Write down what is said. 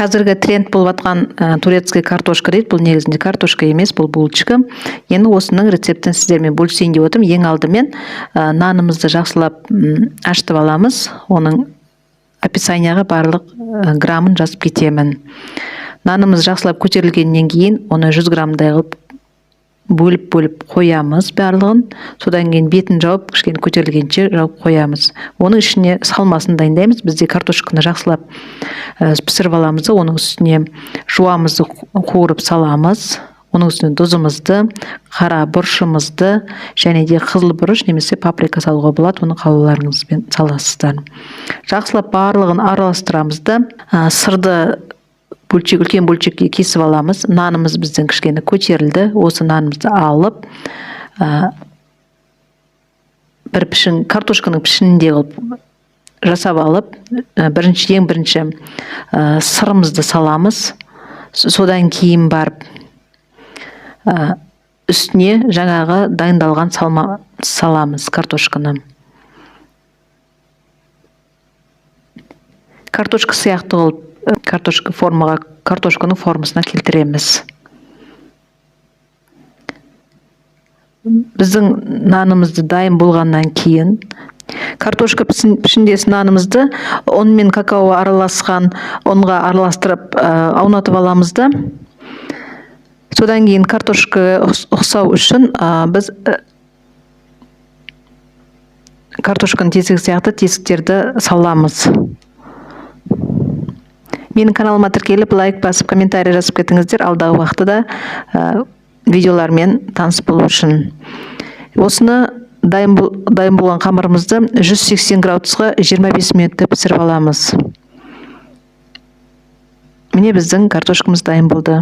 Қазіргі тренд болып жатқан турецкий картошка дейді. Бұл негізінде картошка емес, бұл булочка. Енді осының рецептін сіздермен бөлісейін деп отырмын. Ең алдымен нанымызды жақсылап ашытып аламыз. Оның описанияға барлық граммын жазып кетемін. Нанымыз жақсылап көтерілгеннен кейін оны 100 граммдай қылып бөліп-бөліп қоямыз барлығын. Содан кейін бетін жауып, кішкене көтерілгенше жауып қоямыз. Оның ішіне салмасын дайындаймыз. Бізде картошканы жақсылап пісіріп аламыз да, оның үстіне жуамызды қуырып саламыз. Оның үстіне тұзымызды, қара бұрышымызды және де қызыл бұрыш немесе паприка салуға болады. Оны қалауларыңызбен саласыздар. Жақсылап барлығын араластырамыз да, сырды бөлшек, үлкен бөлшекке кесіп аламыз. Нанымыз біздің кішкене көтерілді. Осы нанымызды алып, бір пішін, картошканың пішініндей қылып жасап алып, бірінші, ең бірінші сырымызды саламыз. Содан кейін барып үстіне жаңағы дайындалған салма саламыз, картошканы. Картошка сияқты қылып, картошка формаға, картошканың формасына келтіреміз. Біздің нанымызды дайын болғаннан кейін картошка пішіндес нанымызды ұн мен какао араласқан ұнға араластырып, аунатып аламыз да. Содан кейін картошка ұқсау үшін біз картошканың тесігі сияқты тесіктерді саламыз. Менің каналыма тіркеліп, лайк басып, комментарий жазып кетіңіздер. Алдағы уақытта да видеолармен таныс болу үшін. Осыны дайын болған қамырымызды 180 градусқа 25 минутта пісіріп аламыз. Міне, біздің картошкамыз дайын болды.